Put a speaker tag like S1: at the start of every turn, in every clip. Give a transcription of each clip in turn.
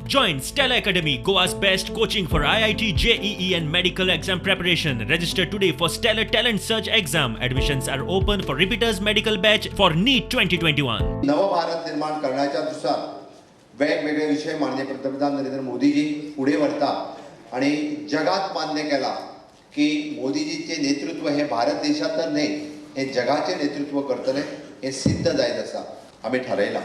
S1: Join Stella Academy, Goa's best coaching for IIT, JEE, and medical exam preparation. Register today for Stellar Talent Search exam. Admissions are open for repeaters medical batch for NEET 2021.
S2: Navbharat निर्माण करण्याच्या नुसार वेगवेगळे विषय माननीय पंतप्रधान नरेंद्र मोदीजी पुढे व्हरता आणि जगात मान्य केला की मोदीजीचे नेतृत्व हे भारत देशात तर न्हय, हे जगाचे नेतृत्व करतले हे सिद्ध जायत आसा. आमी ठरयलां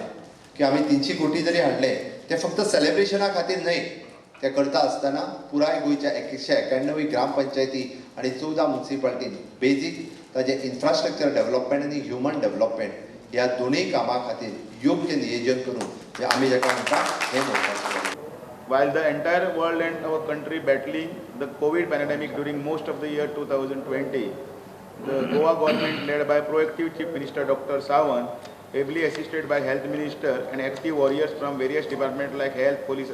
S2: की आमी 300 कोटी जरी हाडले, ते फक्त सेलिब्रेशना खातीर न्हय, ते करता आसतना पुराय गोंयच्या 191 ग्रामपंचायती आनी 14 मुन्सिपालिटीन बेजीक ताजें इन्फ्रास्ट्रक्चर डेव्हलपमेंट आनी ह्युमन डेव्हलपमेंट ह्या दोनूय कामां खातीर योग्य नियोजन करून जे आमी जाका म्हणटा हें म्हणपाचें.
S3: While the entire world and our country battling the COVID pandemic during most of the year 2020, the Goa government, led by proactive Chief Minister Dr. Sawant, ably assisted by Health Minister and active warriors from various departments like health, police,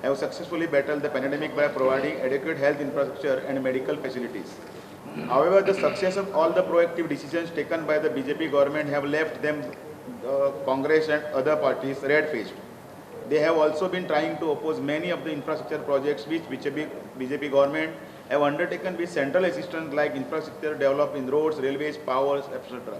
S3: have successfully battled the pandemic by providing adequate health infrastructure and medical facilities. However, the success of all the proactive decisions taken by the BJP government have left them, Congress and other parties, red-faced. They have also been trying to oppose many of the infrastructure projects which BJP government have undertaken with central assistance, like infrastructure developed in roads, railways, powers, etc.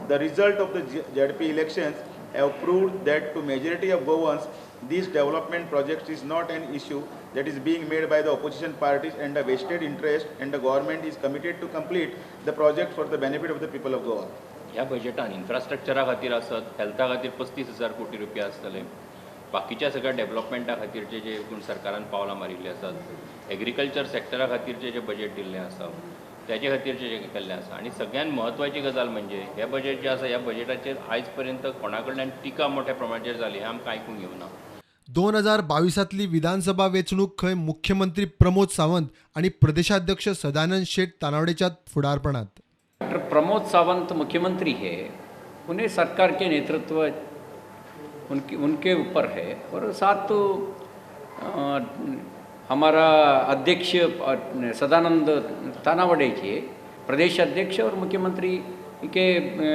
S3: The result of the ZP elections have proved that to majority of Goans, these development projects is not an issue that is being made by the opposition parties and a vested interest, and the government is committed to complete the project for the benefit of the people of Goa.
S4: ह्या बजेटान इन्फ्रास्ट्रक्चरा खातीर आसत, हेल्था खातीर 35,000 कोटी रुपया आसतले, बाकीच्या सगळ्या डेव्हलपमेंटा खातीरचे जे एकूण सरकारान पावलां मारिल्लीं आसात, एग्रीकल्चर सेक्टरा खातीरचें जें बजेट दिल्लें आसा, त्याचे खातीरचें जें केल्लें आसा. आनी सगळ्यान म्हत्वाची गजाल म्हणजे हें बजेट जें आसा, ह्या बजेटाचेर आयज पर्यंत कोणा कडल्यान टिका मोठ्या प्रमाणाचेर जाली हें आमकां आयकूंक येवना.
S5: 2022तांतली विधानसभा वेंचणूक खंय मुख्यमंत्री प्रमोद सावंत आनी प्रदेशाध्यक्ष सदानंद शेट तानावडेच्या फुडारपणात.
S6: डॉक्टर प्रमोद सावंत मुख्यमंत्री है, उन्हें सरकार के नेतृत्व उनके उनके ऊपर है और साथ तो हमारा अध्यक्ष सदानंद तानावड़े के प्रदेश अध्यक्ष और मुख्यमंत्री के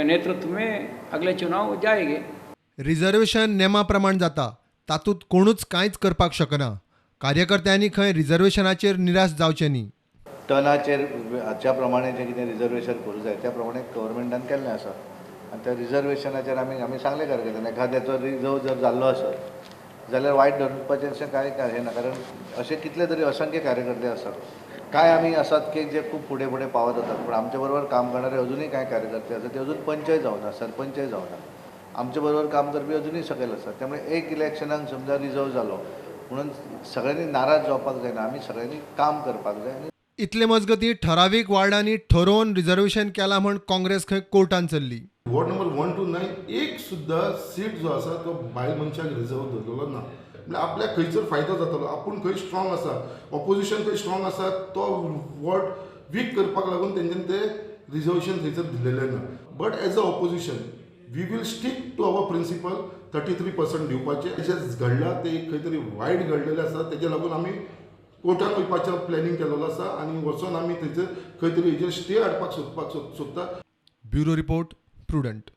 S6: नेतृत्व में अगले चुनाव जाएंगे.
S5: रिझर्वेशन नेमा प्रमाण जाता, तातूंत कोणूच कांयच करपाक शकना. कार्यकर्त्यांनी खंय रिझर्वेशनाचेर निराश जावचें न्ही.
S7: टनाचेर हाच्या प्रमाणे जें कितें रिजर्वेशन करूं जाय, त्या प्रमाणे गव्हर्मेंटान केल्लें आसा आनी त्या रिजर्वेशनाचेर आमी आमी सांगलें कार्यकर्त्यांक, एखाद्याचो रिजर्व जर जाल्लो आसत जाल्यार वायट धरपाचें अशें कांय हें ना, कारण अशे कितले तरी असंख्य कार्यकर्ते आसात. कांय आमी आसात की जे खूब फुडें फुडें पावत वतात, पूण आमच्या बरोबर काम करणारे अजुनूय कांय कार्यकर्ते आसात, ते अजून पंचय जावना, सरपंचय जावना. आमच्या बरोबर काम करपी अजुनूय सकयल आसात. त्यामुळे एक इलेक्शनाक समजा रिजर्व जालो म्हणून सगळ्यांनी नाराज जावपाक जायना. आमी सगळ्यांनी काम करपाक जाय आनी
S5: इतले मजगतीं, ठरावीक वार्डांनी ठरोवन रिझर्वेशन केलां म्हण काँग्रेस खंय कोर्टान चल्ली.
S8: वॉर्ड नंबर 1 टू 9 एक सुद्दां सीट जो आसा तो बायल मनशाक रिजर्व दवरलेलो ना. म्हणल्यार आपल्याक खंयसर फायदो जातलो, आपूण खंय स्ट्रॉंग आसा, ऑपोजिशन खंय स्ट्रॉंग आसा, तो वॉर्ड वीक करपाक लागून तेंच्यानी ते रिजर्वेशन थंयसर दिलेलें ना. But as a opposition, we will stick to our principle, 33% दिवपाचें. जें घडलां तें एक खंय तरी वायट घडलेलें आसा. तेज्या लागून आमी कोर्टान वचपाचो प्लॅनिंग केलेलो आसा आनी वचोन आमी थंयसर खंय तरी हेजेर स्टे हाडपाक सोदपाक सोदता.
S5: Bureau report, prudent.